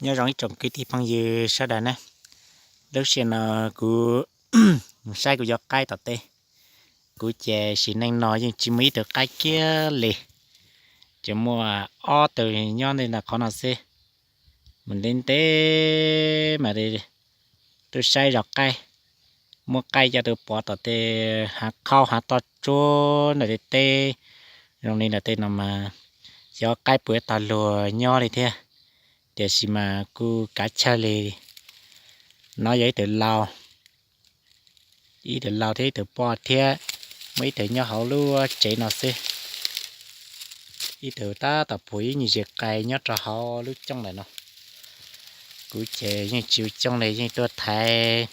Nyob zoo ib tsoom kwv tij phooj ywg sawv daws na. Lub sij hawm no kuv saib kuv cov qaib tom tej, kuv ces sim neej no yeej tsis muaj ib tug qaib kiag li, tsuas muaj ob tug nyob ntawm qhov no xwb. Mus ntev ntev mas tuaj saib zov qaib, muab qaib coj tuaj pov tom tej hav qhaub hav toj tsuag ntawm tej teb zoo li ntawm tej no mas xyov qaib puas tau luag nyob li thiab. Tiam sis mas kuj kav chawj li, no yog ib tug lau, ib tug lau thiab ib tug poj thiab, muaj ib tug nyob hauv lub tsev no xwb. Ib tug tab tom phuam ib nyuag zes qais nyob rau hauv lub cooj ntawm no. Kuv ces yeej tsis ua cooj li, yeej tuaj thaiv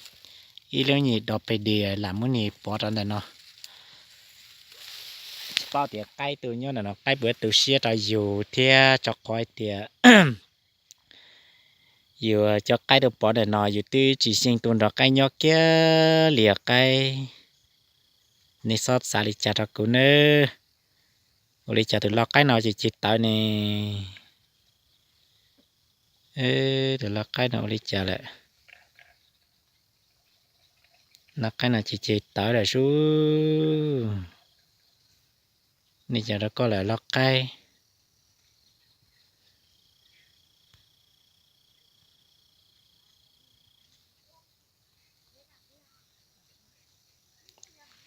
ib lub nyuag dos pes diam lam muab nws pov rau ntawm no. Tsis paub tias qaib tus nyob ntawm no qaib puas tu siab rau yus thiab, rau qhov hais tias yus cov qaib tuaj pov ntawm no yus twb tsis xyeej tus nrog qaib nyob kiag li os qaib. Nej txhob xav li cas rau kuv nawb. Ua li cas tus lau qaib no ces ceg tawv ne? Tus lau qaib no ua li cas lawm? Lau qaib no ces ceg tawv lawm sub. Nej cov rau koj lawm lau qaib.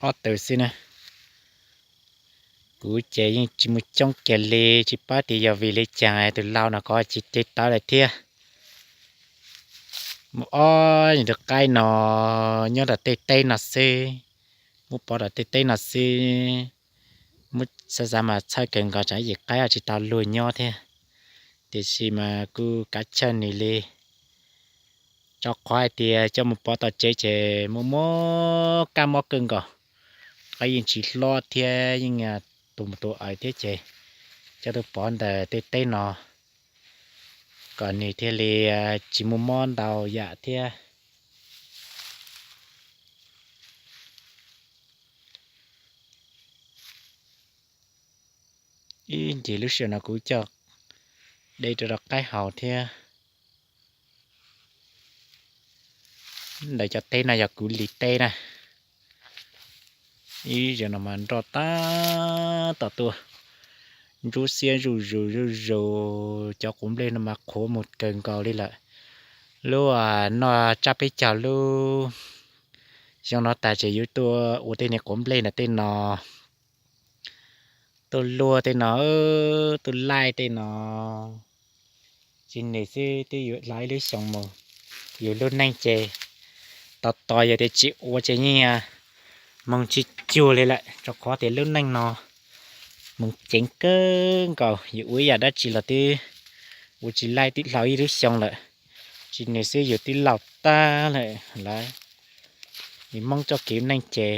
Ob tug xwb na. Kuv ces yeej tsis mus coob kiag li, tsis paub tias yog vim li cas tus lau no kov tsis ceg tawv lawm thiab. Muaj ob tus qaib no nyob rau tej teb no xwb, muab pov rau tej teb no xwb. Muab xav xav mas txhawj kawg nkaus tsam ib yim qaib tsis tau luag nyob thiab. Tiam sis mas kuj kav chawj nws li, rau qhov hais tias coj mus pov tom tsev ces muaj muab kab mob kawg nkaus. Qaib yeej tsis hlob thiab yeej tus mus tus aws thiab ces coj tuaj pov ntawm tej teb no kom nws thiaj li tsis muaj mob ntau yam thiab. Ib ncig lub sij hawm no kuv coj de rau rau qaib haus thiab. Ntawm cov teb no yog kuv li teb na. Ib zaug no mas nroj tab tom tuaj, ntsuab xiab zuj zus zuj zus, cov quav nplej no mas qhuav mus kawg nkaus li lawm. Lub noj tsab peb caug lub xyoo no tas ces yuav tuaj ua tej niag quav nplej ntawm tej no, tuaj luaj tej no, tuaj laij tej no. Tsis nws xwb twb yuav hla ib lub xyoo mus. Yus lub neej ces tos tos yog tias tsis ua ces yeej moog tsis cuag li lawm, rau qhov tias lub neej no moog ceev kawg nkaus, yus ua ib yam dab tsi los twb ua tsis laij, twb hla ib lub xyoo lawm. Tsis nws xwb yus twb laus tag lawm lawm. Yus Hmoob txoj kev neej ces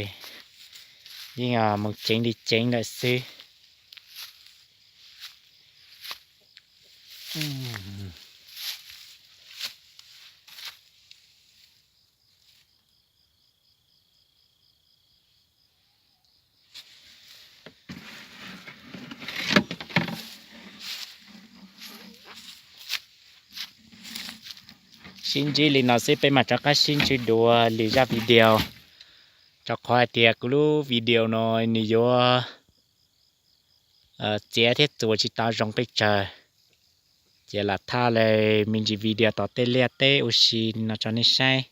yeej moog ceev li ceev lawm xwb. Sib ntsib li no xwb, peb mam rov qab sib ntsib dua lwm zaj video, rau qhov hais tias kuv lub video no nws yuav txiav thiab txuas tsis tau zoo pes tsawg, ces lam thaj li me ntsis video tom tej liaj teb ua si no rau nej saib.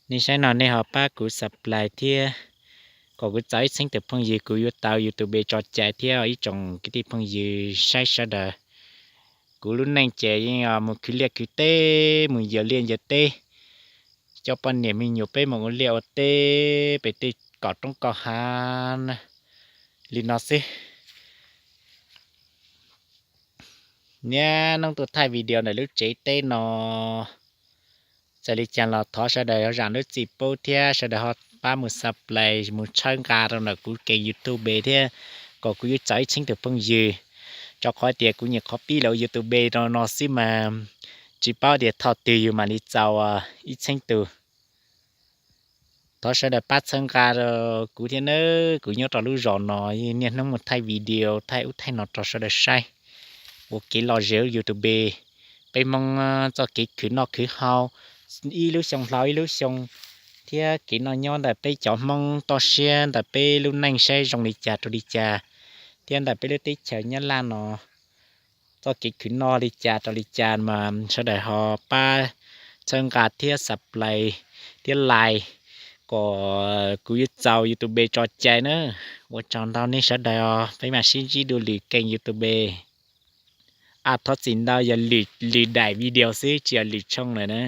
Nej saib no nej ho pab kuv subscribe thiab, kom kuv txaus ib txheeb tus phooj ywg, kuv yuav tau YouTube tso cai thiab. Ib tsoom kwv tij phooj ywg saib sawv daws, kuv lub neej ces yeej mus khwv liaj khwv teb, mus yos liaj yos teb, coj poj niam me nyuam peb mus ua liaj ua teb pem tej kom roob kom hav li no xwb. Niaj hnub tuaj thaij video ntawm lub tsev teb no. Txawm li cas los thov sawv daws ho zam lub txim pub thiab sawv daws ho pab mus subscribe mus txhawb nqa rau ntawm kuv kev YouTube thiab, kom kuv yuav txaus ib txheeb tus phooj ywg, rau qhov tias kuv nyuam qhuav pib los YouTube rau no xwb mas tsis paub tias thaum twg yus mam li txaus ib txheeb tus. Thov sawv daws pab txhawb nqa rau kuv thiab nawb. Kuv nyob rau lub zos no niaj hnub mus thaij video thaij ub thaij no rau sawv daws saib, ua kev lom zem YouTube. peb Hmoob txoj kev khwv noj khwv haus ib lub xyoo hlo ib lub xyoo, thiab kev noj nyob ntawm peb cov Hmoob toj siab ntawm peb lub neej saib zoo li cas rau li cas, thiab ntawm peb lub teb chaws Nyab Laj no txoj kev khwv noj li cas rau li cas mas sawv daws ho pab txhawb nqa thiab subscribe thiab like kom kuv yuav txaus YouTube tso cai na. Ua tsaug ntau nej sawv daws os, peb mam sib ntsib dua lwm keej YouTube. Ab, thov txim ntau yog lwm daim video xwb tsis yog lwm tshooj lawm na.